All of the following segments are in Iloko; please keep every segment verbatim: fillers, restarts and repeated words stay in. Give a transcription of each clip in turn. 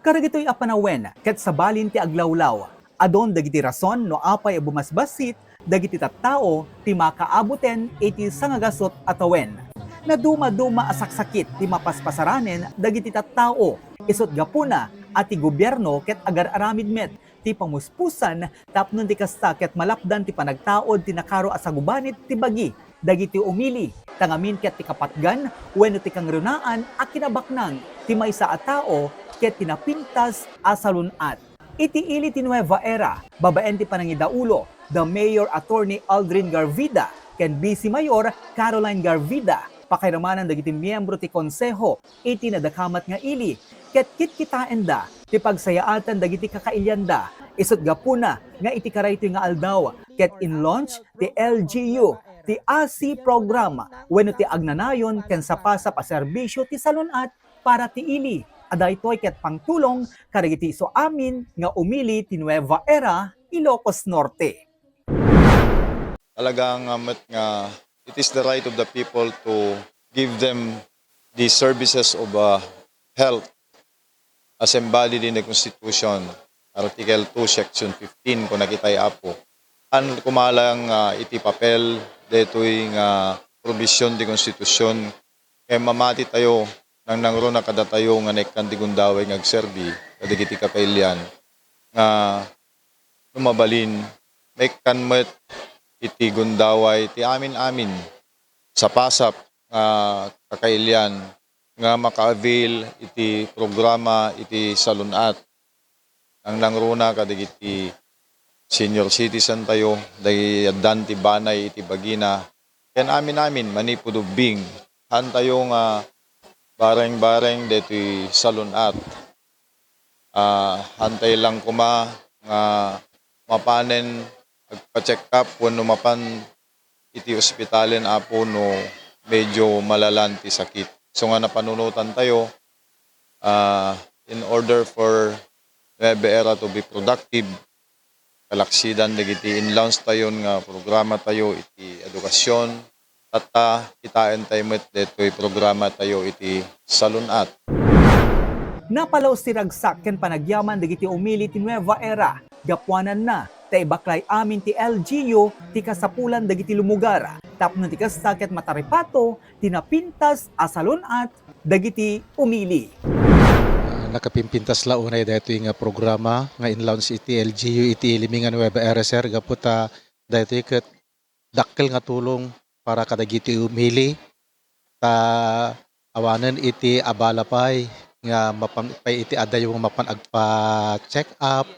Kadagitoy a panawen ket sabalin ti aglawlaw, adun dagiti rason no apay a bumasbassit dagiti tattao ti makaaboten iti sangagasut a tawen. Nadumaduma a saksakit ti mapaspasaranen dagiti tattao, isut' gapuna a ti gobierno ket agar-aramid met ti pamuspusan tapno ti kasta ket malapdan ti panagtaud ti nakaro a sagubanit ti bagi dagiti umili, ta ngamin ket ti kapatgan wenno ti kangrunaan a kinabaknang ti maysa a tao ket ti napintas a salun-at. Iti ili ti Nueva Era, babaen ti panangidaulo da Mayor Attorney Aldrin Garvida ken Vice Mayor Caroline Garvida, pakairamanan dagiti miyembro ti Konseho iti nadakamat nga ili, ket kitkitaenda ti pagsayaatan dagiti kakailianda. Isut' gapuna nga iti karaytoy nga aldaw, ket in-launch ti L G U ti A C program wenno ti agnanayon ken sapasap a serbisyo ti salun-at para ti ili, a daytoy ket pangtulong kadagiti isu amin nga umili ti Nueva Era, Ilocos Norte. Talaga nga met nga it is the right of the people to give them the services of, uh, health as embodied in the Constitution, Article two, Section fifteen, kung nakitay, Apo. An kumalang, ah, iti papel daytoy nga probisyon ti Konstitusyon, kay mamati tayo, nangnangruna kadatayo nga naikkan ti gundaway nga agserbi kadagiti kakailian nga no mabalin, maikkan met iti gundaway ti amin-amin sapasap nga kakailian nga maka-avail iti programa iti salun-at. Nangnangruna kadagiti senior citizen tayo, dagiti addan ti banay iti bagina, ken amin-amin manipud ubbing, haantayo nga bareng-bareng daytoy salun-at. Ah, haantay lang koma nga mapanen agpa-check up wenno mapan iti ospitalen, Apo, no medyo malalan ti sakit. So nga napanunotan tayo, ah, in order for Nueva Era to be productive, kalaksidan dagiti in-launch tayon nga programa tayo iti edukasyon, tatta, kitaen tayo met daytoy programa tayo iti salun-at. Napalaus ti ragsak ken panagyaman dagiti umili ti Nueva Era. Gapuananna, ta ibaklay amin ti L G U ti kasapulan dagiti lumugar, tapno ti kasta ket mataripato ti napintas a salun-at dagiti umili. Ah, nakapimpintas la unay daytoy nga programa nga in-launch iti L G U iti ili mi nga Nueva Era, sir, gapu ta daytoy ket dakkel nga tulong para kadagiti umili, ta awanen iti abala pay nga mapan pay iti adayo nga mapan agpa-check up,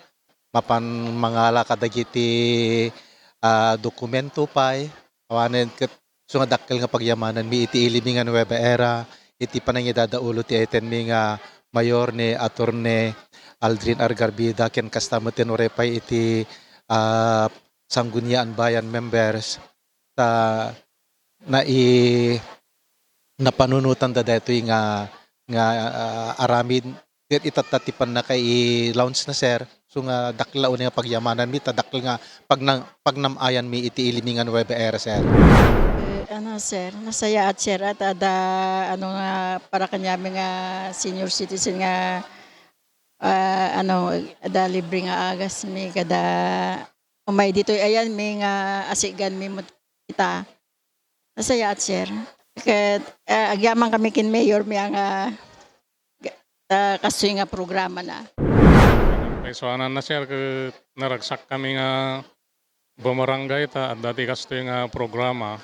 mapan mangala kadagiti, ah, dokumento pay, awanen ket isu nga dakkel nga pagyamananmi iti ili mi nga Nueva Era, iti panangidadaulo ti item mi nga mayor ni Attorney Aldrin R. Garvida, ken kasta met ti uray pay iti, ah, Sangguniang Bayan members, ta nai-, napanunotanda daytoy nga, nga, ah, aramid ket itatta ti pannakay-launch na, sir. So nga dakkel la unay nga pagyamananmi ta dakkel nga pagnam-, pagnam-ayanmi iti ili mi nga Nueva Era, sir. Eh, ano, sir, nasayaat, sir, at ada, ano nga, para kaniami nga senior citizen nga, ah, ano, ada libre nga agasmi kada umay ditoy ayanmi nga asiganmi met ita. Nasayaat, sir. Ket, ah, agyaman kami ken mayor mi nga, ah, kastoy nga programa na. Paisuanan na, sir, ket naragsak kami nga bumarangay ta adda ti kastoy nga programa.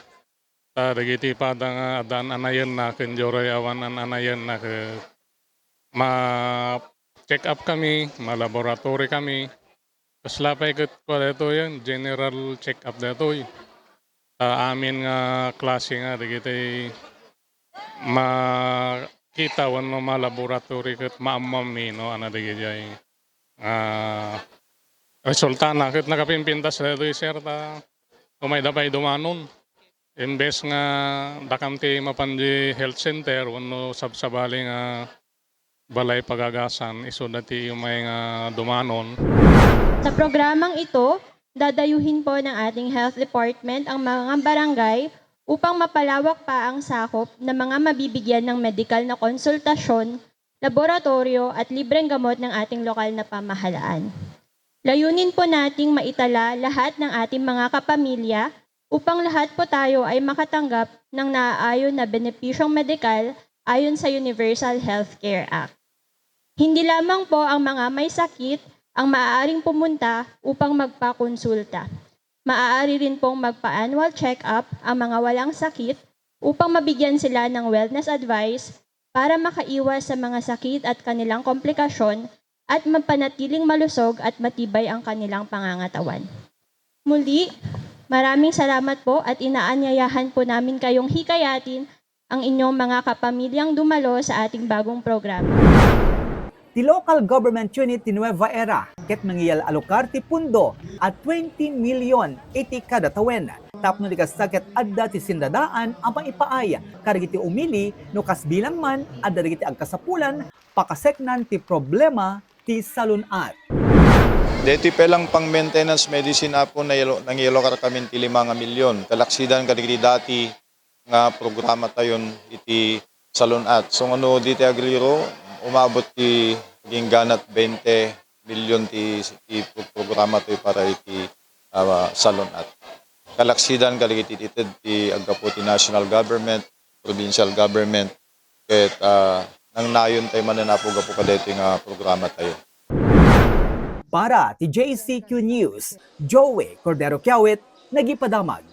Ta dagiti pada nga adda an-anayenna ken diay awan an-anayenna ket ma-check up kami, ma-laboratory kami. Kasla pay ket kua daytoy, general check-up daytoy. Ta amin nga klase nga dagiti makita wenno ma-laboratory ket maammami no ania dagiti nga resultana ket nakapimpintas daytoy, sir, ta umayda pay dumanon. Imbes nga dakam ti mapan di health center wenno sabsabali nga balay pagagasan, isuda ti umay nga dumanon. Sa programang ito, dadayuhin po ng ating health department ang mga barangay upang mapalawak pa ang sakop ng mga mabibigyan ng medikal na konsultasyon laboratorio at libreng gamot ng ating lokal na pamahalaan. Layunin po nating maitala lahat ng ating mga kapamilya upang lahat po tayo ay makatanggap ng naaayon na benepisyong medikal ayon sa Universal Health Care Act. Hindi lamang po ang mga may sakit ang maaaring pumunta upang magpakonsulta. Maaari rin pong magpa-annual check-up ang mga walang sakit upang mabigyan sila ng wellness advice para makaiwas sa mga sakit at kanilang komplikasyon at mapanatiling malusog at matibay ang kanilang pangangatawan. Muli, maraming salamat po at inaanyayahan po namin kayong hikayatin ang inyong mga kapamilyang dumalo sa ating bagong programa. Ti Local Government Unit ti Nueva Era ket nangial-alokar ti pundo a twenty million iti kada tawen. Tapno di kasta ket adda ti sindadaan a maipaay kadagiti umili no kasbilang man adda dagiti agkasapulan pakaseknan ti problema ti salun-at. Daytoy pay lang pang maintenance medicine, Apo, nangilo-, nangilokarkami ti lima nga milyon. Kalaksidan kadagiti dati nga programa tayon iti salun-at. So, ngano diti agriro, umabot ti agingganat twenty milyon ti, ti pro-, programa tayo para iti, ah, salun-at. Kalaksidan kadagiti ited ti aggapu ti national government, provincial government, ket, ah, nangnayon tayo manen, Apo, gapu kadaytoy nga programa tayo. Para ti J C Q News, Joey Cordero Kiawit, nagipadamag.